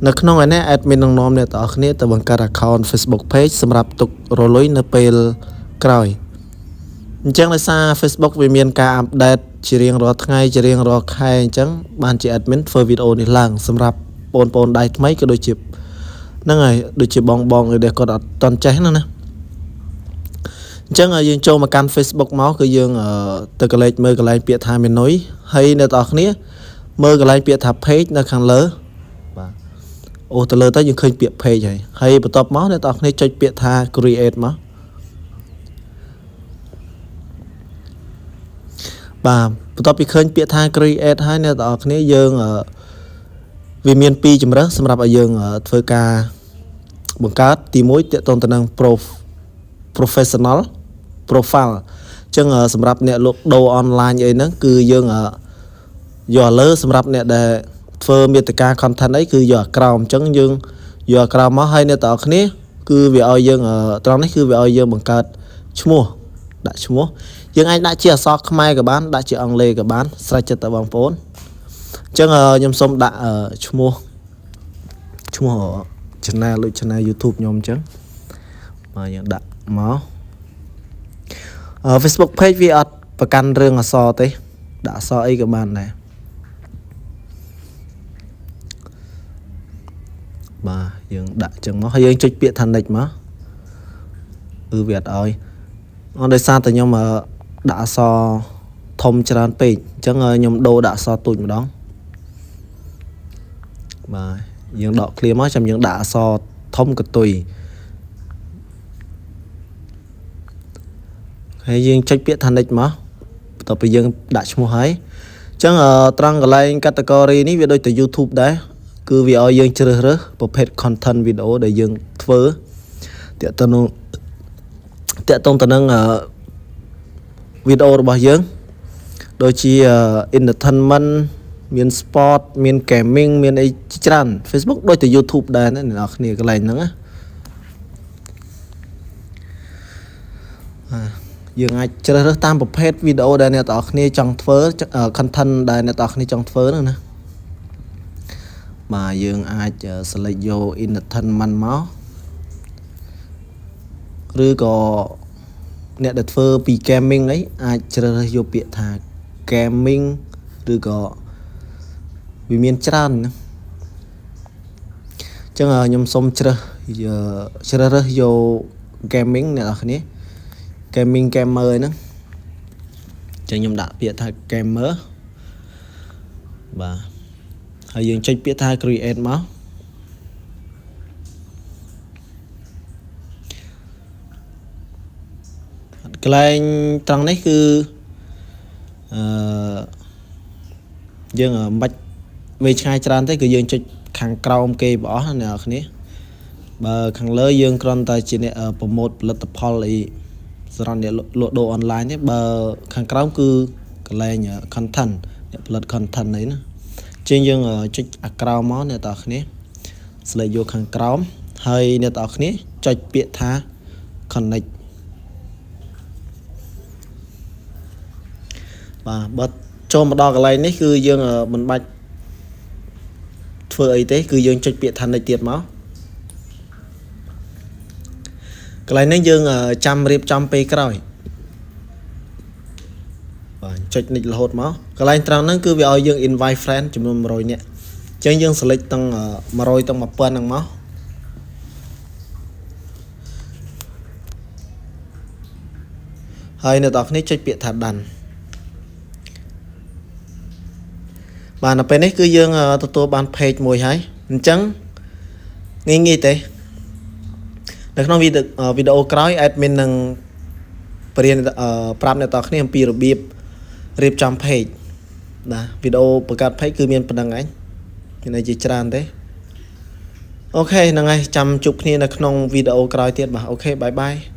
នៅក្នុងឯនេះ admin នឹងនាំអ្នកទាំងអស់គ្នាទៅបង្កើត account Facebook page សម្រាប់ទុករលុយនៅពេលក្រោយអញ្ចឹងដោយសារ Facebook វាមានការ update ជារៀងរាល់ថ្ងៃជារៀងរាល់ខែអញ្ចឹងបានជា admin ធ្វើវីដេអូនេះឡើងសម្រាប់បងប្អូនដៃថ្មីក៏ដូចជាហ្នឹងហើយដូចជាបងបងអីដែលគាត់អត់តន់ចេះហ្នឹងណាអញ្ចឹងយើងចូលមកកាន់ Facebook មកគឺយើងទៅកលេចមើលកន្លែងពាក្យថា menu ហើយអ្នកទាំងអស់គ្នាមើលកន្លែងពាក្យថា page នៅខាងលើបាទអូទៅលើទៅយើងឃើញពាក្យ page ហើយហើយបន្ទាប់មកអ្នកទាំងអស់គ្នាចុចពាក្យថា create មកបាទបន្ទាប់ពីឃើញពាក្យថា create ហើយអ្នកទាំងអស់គ្នាយើងវាមានពីរជម្រើសសម្រាប់ឲ្យយើងធ្វើការបង្កើតទី1ទាក់ទងទៅនឹង professional profile អញ្ចឹងសម្រាប់អ្នកលក់ដូរ online អីហ្នឹងគឺយើងយកលើសម្រាប់អ្នកដែលធ្វើមាតិកា content អីគឺយកអាក្រោមអញ្ចឹងយើងយកអាក្រោមមកហើយអ្នកទាំងអស់គ្នាគឺវាឲ្យយើងត្រង់នេះគឺវាឲ្យយើងបង្កើតឈ្មោះដាក់ឈ្មោះយើងអាចដាក់ជាអក្សរខ្មែរក៏បានដាក់ជាអង់គ្លេសក៏បានស្រេចចិត្តតែបងប្អូនអញ្ចឹងខ្ញុំសូមដាក់ឈ្មោះឈ្មោះ channel ដូច channel YouTube ខ្ញុំអញ្ចឹងបាទយើងដាក់មក Facebook page វាអត់ប្រកាន់រឿងអក្សរទេដាក់អក្សរអីក៏បានដែរបាទយើងដាក់ចឹងមកហើយយើងចុចពាក្យថា next មកគឺវាអត់ឲ្យអត់ដោយសារតែខ្ញុំដាក់អក្សរធំច្រើនពេកអញ្ចឹងខ្ញុំដូរដាក់អក្សរទូចម្ដងបាទយើងដក clear មកចាំយើងដាក់អក្សរធំកតុយហើយយើងចុចពាក្យថា next មកបន្ទាប់ពីយើងដាក់ឈ្មោះហើយអញ្ចឹងត្រង់កន្លែង category នេះវាដូចតែ YouTube ដែរគឺវាឲ្យយើងជ្រើសរើសប្រភេទ content video ដែលយើងធ្វើទាក់ទងនឹងទាក់ទងទៅនឹងវីដេអូរបស់យើងដូចជា entertainment មាន sport មាន gaming មានអីច្រើន Facebook ដូចតែ YouTube ដែរណាអ្នកនរគ្នាកន្លែងហ្នឹងណាយើងអាចជ្រើសរើសតាមប្រភេទវីដេអូដែលអ្នកទាំងអស់គ្នាចង់ធ្វើ content ដែលអ្នកទាំងអស់គ្នាចង់ធ្វើហ្នឹងណាបាទយើងអាច select យក entertainment មកឬក៏អ្នកដែលធ្វើពី gaming អីអាចជ្រើសរើសយកពាក្យថា gaming ឬក៏វាមានច្រើនណាអញ្ចឹងខ្ញុំសូមជ្រើសជ្រើសរើសយក gaming អ្នកនរគ្នា gaming gamer ហ្នឹងអញ្ចឹងខ្ញុំដាក់ពាក្យថា gamer បាទហើយយើងចុចពាក្យថា create មកកន្លែងត្រង់នេះគឺអឺយើងមិនបាច់វែងឆ្ងាយច្រើនទេគឺយើងចុចខាងក្រោមគេបងអស់អ្នកនរគ្នាបើខាងលើយើងគ្រាន់តែជាអ្នកប្រម៉ូទផលិតផលអីសម្រាប់អ្នកលក់ដូរអនឡាញទេបើខាងក្រោមគឺកន្លែង content អ្នកផលិត content អីណាជាងយើងចុចអាក្រោមមកអ្នកទាំងអស់គ្នា select យកខាងក្រោមហើយអ្នកទាំងអស់គ្នាចុចពាក្យថា connect បាទបើចូលមកដល់កន្លែងនេះគឺយើងមិនបាច់ធ្វើអីទេគឺយើងចុចពាក្យថា next ទៀតមកកន្លែងនេះយើងចាំរៀបចំពេលក្រោយបាទចុច next រហូតមកកន្លែងត្រង់ហ្នឹងគឺវាឲ្យយើង invite friend ចំនួន100នាក់អញ្ចឹងយើង select ទាំង100ទាំង1000ហ្នឹងមកហើយអ្នកទាំងអស់គ្នាចុចពាក្យថា done បាទនៅពេលនេះគឺយើងទទួលបាន page មួយហើយអញ្ចឹងងាយងាយទេនៅក្នុងវីដេអូក្រោយ admin នឹងបរៀនប្រាប់អ្នកទាំងគ្នាអំពីរបៀបរៀបចំ page បាទវីដេអូបង្កើត page គឺមានប៉ុណ្្នឹងឯងមានអីជាច្រើនទេអូខេហ្នឹងហើយចាំជួបគ្នានៅក្នុងវីដេអូក្រោយទៀតបាទអូខេបាយបាយ។